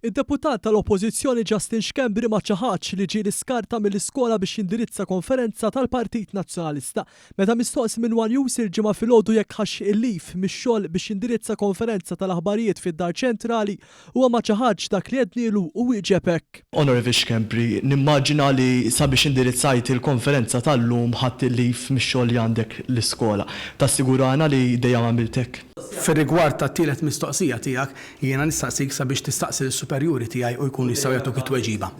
Id-Deputat tal-Oppożizzjoni Justin Schembri ma ċaħadx li ġie l-iskarta mill-iskola biex jindirizza konferenza tal-Partit Nazzjonalista. Meta mistoqsi minn one News il-Ġimgħa filgħodu jekk ħax il-leave mix-xogħol biex jindirizza konferenza tal-aħbarijiet fid-Dar Ċentrali, huwa ma ċaħadx dak li għednielu u wieġeb hekk. Onorevoli Schembri, nimmaġina li sabiex indirizzajt il-konferenza tal-lum ħadt il-leave mix-xogħol li għandek l-iskola. Tassigurana li dejjem għamilt hekk? Fir-rigward tat-tielet mistoqsija tiegħek, Jiena nistaqsik sabiex tistaqsi lis-superjuri tiegħi u jkunu jistgħu jagħtuk it-tweġiba.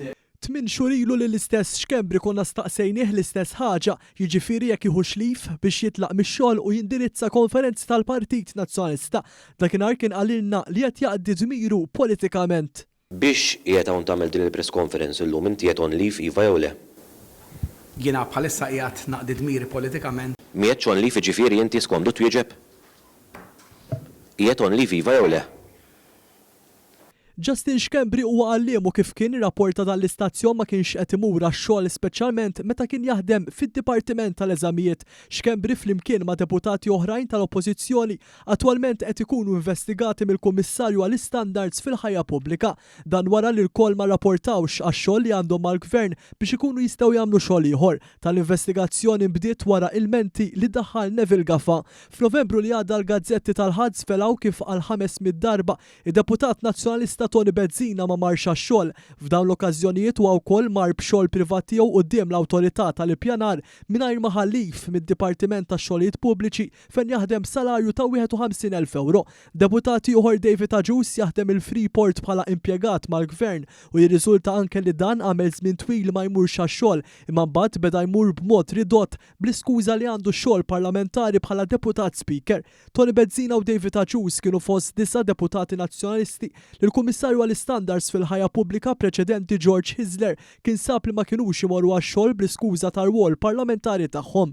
Tminn xhur ilu lill-istess Schembri konna staqsejnih l-istess ħaġa, jiġifieri jekk jiħux leave biex jitlaq mix-xogħol u jindirizza konferenzi tal-Partit Nazzjonalista. Dakinhar kien qalilna li qed jaqdi dmiru politikament. Biex qiegħed hawn tagħmel din il-press conference illum inti qiegħed on leave iva jew le? Jiena bħalissa qiegħed naqdi dmiri politikament. M'iegħedx on leave jiġifieri inti skomdu twieġeb? Qiegħed on leave iva jew le? Justin Schembri huwa għalliem u kif kien irrapporta dan l-istazzjon ma kienx qed imur għax-xogħol speċjalment meta kien jaħdem fid-Dipartiment tal-Eżamijiet. Schembri flimkien ma' deputati oħrajn tal-Oppożizzjoni attwalment qed ikunu investigati mill-Kummissarju għall-Istandards fil-Ħajja Pubblika. Dan wara li lkoll ma rrapportawx għax-xogħol li għandhom mal-Gvern biex ikunu jistgħu jagħmlu xogħol ieħor. Tal-investigazzjoni nbdiet wara ilmenti li daħħal Neville Gafa. F'Novembru li għadda l-gazzetti tal-Ħadd żvelaw kif għal 500 darba id-deputat Nazzjonalista Toni Bezzina ma marx għax-xogħol. F'dawn l-okkażjonijiet huwa wkoll mar b'xogħol privat tiegħu quddiem l-Awtorità tal-Ippjanar mingħajr ma ħa leave mid-Dipartiment tax-Xogħlijiet Pubbliċi fejn jaħdem b'salarju ta' 51,000 ewro. Deputat ieħor David Agius jaħdem il-Freeport bħala impjegat mal-Gvern u jirriżulta anke li dan għamel żmien twil ma jmurx għax-xogħol imma mbagħad beda jmur b'mod ridott bl-iskuża li għandu xogħol parlamentari bħala Deputat Speaker. Toni Bezzina u David Agius kienu fost disa' deputati Nazzjonalisti li l-Kummissarju għall-Istandards fil-Ħajja Pubblika preċedenti George Hyzler kien sab li ma kinux imorru għax-xogħol bl-iskuża tar-rwol parlamentari tagħhom.